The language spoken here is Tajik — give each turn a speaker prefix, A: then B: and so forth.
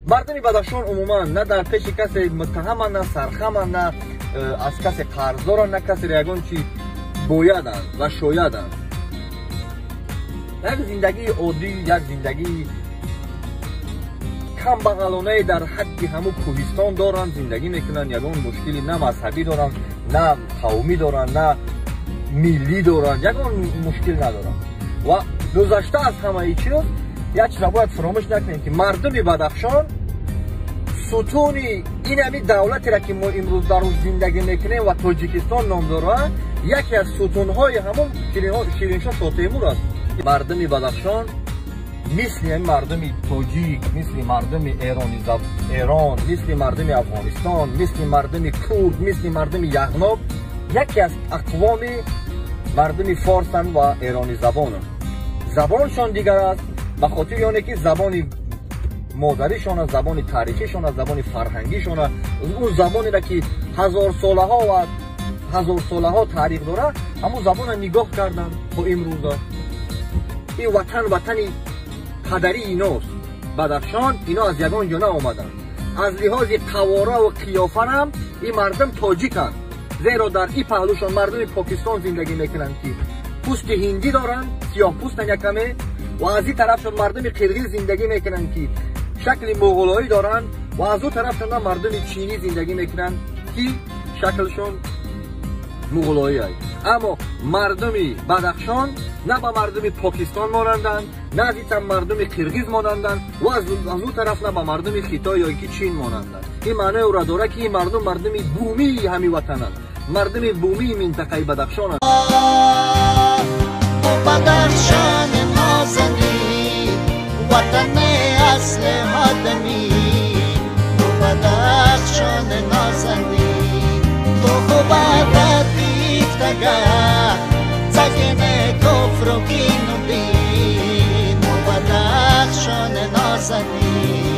A: Мардуми Бадахшон умуман на дар пеши касе муттаҳаманд, на сархаманд, на аз касе қарз доранд, на касеро ягон чи бояданд ва шояданд. Як зиндагии оддӣ, як зиндагии камбағалонае дар ҳадди ҳамун кӯҳистон доранд, зиндагӣ мекунанд. Ягон мушкили на мазҳабӣ доранд, на қавмӣ доранд, на миллӣ доранд, ягон мушкил надоранд. Ва гузашта аз ҳамаи чиз, як чизро бояд фаромӯш накунем, ки мардуми Бадахшон сутуни ин ҳами давлатеро, ки мо имрӯз дар он зиндагӣ мекунем ва Тоҷикистон ном дорад, яке аз сутунҳои ҳамон Шириншоҳ Шотемур аст. Мардуми Бадахшон мисли мардуми тоҷик, мисли мардуми Эрон, мисли мардуми Афғонистон, мисли мардуми курд, мисли мардуми Яғноб яке аз ақвоми мардуми форсанд ва эронизабонанд. Забоншон дигар аст, ба хотири оне ки забони модаришон аст, забони таърихишон аст, забони фарҳангишон аст. Он забонеро, ки ҳазорсолаҳо ва ҳазорсолаҳо таърих дорад, ҳамон забонро нигоҳ карданд то имрӯза. Ин ватан ватани падарии иност. Бадахшон, ино аз ягон ҷо наомаданд. Аз лиҳози қавора ва қиёфарам ин мардум тоҷиканд, зеро дар ин паҳлӯшон мардуми Покистон зиндагӣ мекунанд, ки пӯсти ҳиндӣ доранд, сиёҳпӯстанд якаме, ва аз ин тарафшон мардуми қирғиз зиндагӣ мекунанд, ки шакли муғулоӣ доранд, ва аз ӯ тарафшон мардуми чинӣ зиндагӣ мекунанд, ки шаклшон муғулоӣ аст. Аммо мардуми Бадахшон на ба мардуми Покистон монанданд, на аз ин мардуми қирғиз монанданд ва аз ӯ тараф на ба мардуми Хитой ё ки Чин монанданд. Ин маънои ӯро дорад, ки ин мардум мардуми бумии ҳамин ватананд, мардуми бумии минтақаи Бадахшонанд.
B: Бадахшони нозанин, ватани асли одамӣ, ту Бадахшони нозанин, ту хубарат бифтага цагине куфру кину дин, ту Бадахшони нозанин.